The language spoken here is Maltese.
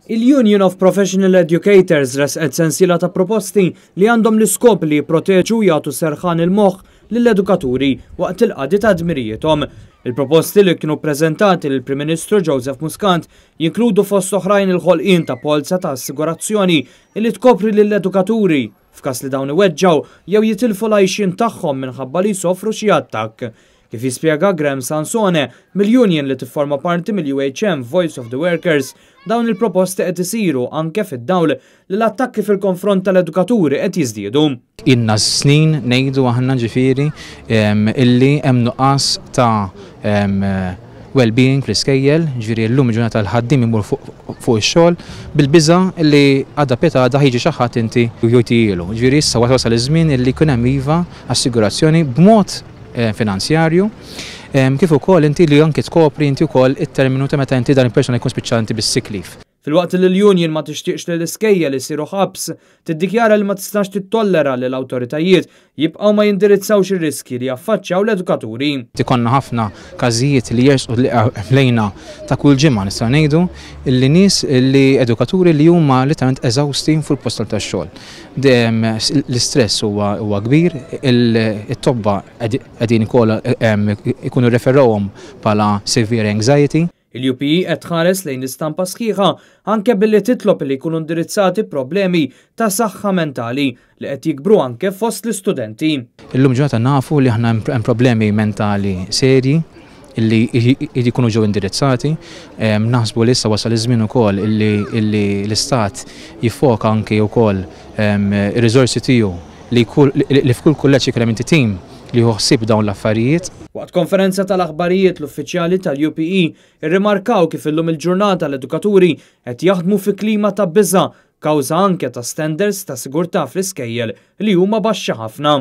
Il-Union of Professional Educators resqet sensiela ta' proposti li għandhom l-iskop li jipproteġu u jagħtu serħan il-moħħ lill-edukaturi waqt il-qadi ta' dmirijiethom. Il-proposti li kienu ppreżentati lill-Prim Ministru Joseph Muscat jinkludu fost oħrajn il-ħolqien ta' polza ta' assigurazzjoni li tkopri lill-edukaturi f'każ li dawn iweġġgħu jew jitilfu l-għajxien tagħhom minħabba li jsofru xi attakk. Kif jispjega Graham Sansone, mill-union li tifforma parti mill-UHM Voice of the Workers, dawn il-proposti qed isiru anke fid-dawl li l-attakki fil-konfront tal-edukaturi qed jiżdiedu. Ilna snin ngħidu aħna ġifieri illi hemm nuqqas ta' well-being fl-iskejjel, ġifieri llum il-ġurnata l-ħaddiem imur fuq ix-xogħol bil-biża' illi għada pitgħada ħa jiġi xi ħadd inti u jtihielu. Ġifieri issa wasal iż-żmien illi jkun hemm iva assigurazzjoni b'mod finanzjarju, kif ukoll inti li anke tkopri inti wkoll it-terminu ta' meta inti dan il-persuna jkun spiċċa inti bis-sick leave. Filwaqt li l-union ma tixtieqx li l-iskejjel isiru ħabs, tiddikjara li ma tistax tittollera li l-awtoritajiet jibqgħu ma jindirizzawx ir-riski li jaffaċċjaw l-edukaturi. Ikollna ħafna każijiet li jersqu lejna ta' kull ġimgħa nistgħu ngħidu li nies li edukaturi li huma literalment eżawsti fuq il-post tax-xogħol. L-istress huwa kbir, it-tobba qegħdin ikunu referawhom bħala severe anxiety. Il-UPE qed tħares lejn l-istampa sħiħa anke billi titlob li jkunu indirizzati problemi ta' saħħa mentali li qed jikbru anke fost l-istudenti. Illum ġurnata nafu li aħna hemm problemi mentali serji illi jkunu ġew indirizzati. Naħsbu li issa wasal iż-żmien ukoll illi l-istat jiffoka anke wkoll ir-riżorsi tiegħu li f'kull kulleġġ ikun hemm inti tim li jieħu ħsieb dawn l-affarijiet. Waqt konferenza tal-aħbarijiet l-uffiċjali tal-UPE irrimarkaw kif illum il-ġurnata l-edukaturi qed jaħdmu fi klima ta' biża' kawża anke ta' standards ta' sigurtà fl-iskejjel li huma baxxi ħafna.